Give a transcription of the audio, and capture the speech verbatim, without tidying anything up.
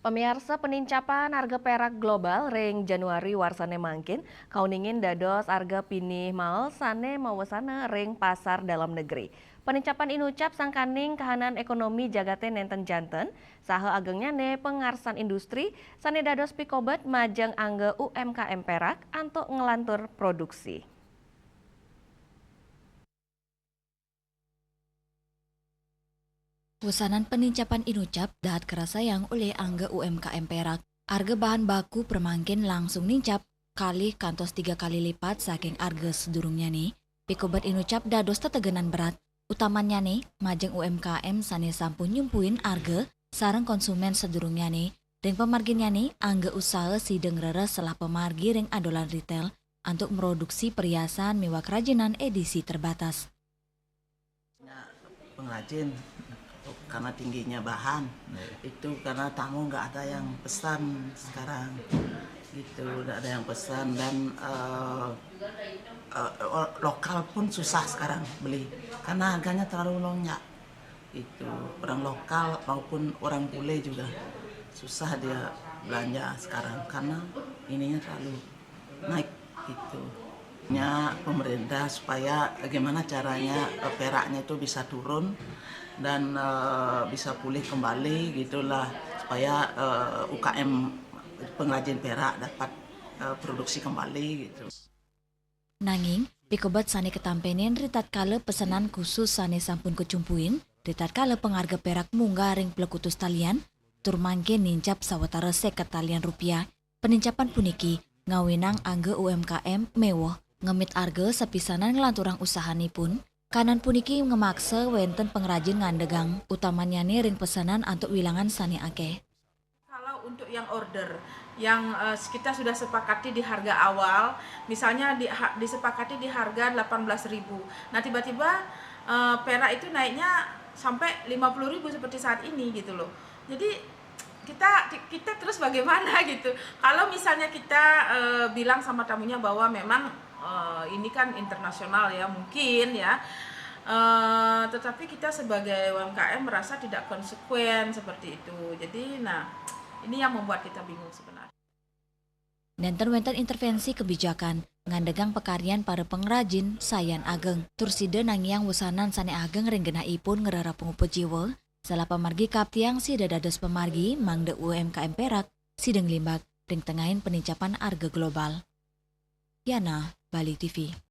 Pamiarsa, penincapan arga perak global ring Januari warsane mangkin kauningin dados arga pinih mael sane mawesana ring pasar dalam negeri. Penincapan inucap sangkaning kahanan ekonomi jagate nenten janten, saha agengnyane pangarsan industri sane dados pikobet majeng angga U M K M perak antuk nglantur produksi. Wesanan penincapan inucap dahat karasayang olih angga U M K M perak. Arga bahan baku pramangkin langsung nincap kalih kantos tiga kali lipat saking arga sadurungnyane. Pikobet inucap dados tetegenan berat, utamannyane majeng U M K M sane sampun nyumpuin arga sareng konsumen sadurungnyane. Ring pamarginnyane, angga usaha sida ngreres selah pamargi ring adolan retail antuk mroduksi perhiasan miwah kerajinan edisi terbatas. Banyak pengrajin karena tingginya bahan itu, karena tamu nggak ada yang pesan sekarang gitu, nggak ada yang pesan dan eh, eh, lokal pun susah sekarang beli karena harganya terlalu lonjak itu, orang lokal maupun orang bule juga susah dia belanja sekarang karena ininya terlalu naik gitu. Nya pemerintah supaya gimana caranya eh, peraknya itu bisa turun dan eh, bisa pulih kembali gitulah, supaya eh, U K M pengrajin perak dapat eh, produksi kembali gitu. Nanging, pikobet sane katampenin ritatkala pesenan khusus sane sampun kacumpuin, ritatkala pangarga perak munggah ring plekutus talian, tur mangkin nincap sawatara seket talian rupiah. Penincapan puniki ngawinang angga U M K M meweh ngemit arga sapisanan nglanturang usahanipun. Kanan puniki ngamaksa wenten pangrajin ngandegang, utamannyane ring pesenan antuk wilangan sane akeh. Kalau untuk yang order, yang eh, kita sudah sepakati di harga awal, misalnya di, ha- disepakati di harga delapan belas ribu. Nah, tiba-tiba eh, perak itu naiknya sampai lima puluh ribu seperti saat ini gitu loh. Jadi kita kita terus bagaimana gitu. Kalau misalnya kita eh, bilang sama tamunya bahwa memang eh, ini kan internasional ya, mungkin ya. Eh, tetapi kita sebagai U M K M merasa tidak konsekuen seperti itu. Jadi nah, ini yang membuat kita bingung sebenarnya. Nenten wenten intervensi kebijakan ngandegang pakaryan para pangrajin sayan ageng. Tur sida nangiang wesanan sane ageng ring genahipun ngrereh pangupa jiwa, salah pamargi kaaptiang sida dados pamargi mangda U M K M perak sida nglimbak ring tengahing penincapan arga global. Yana, Bali T V.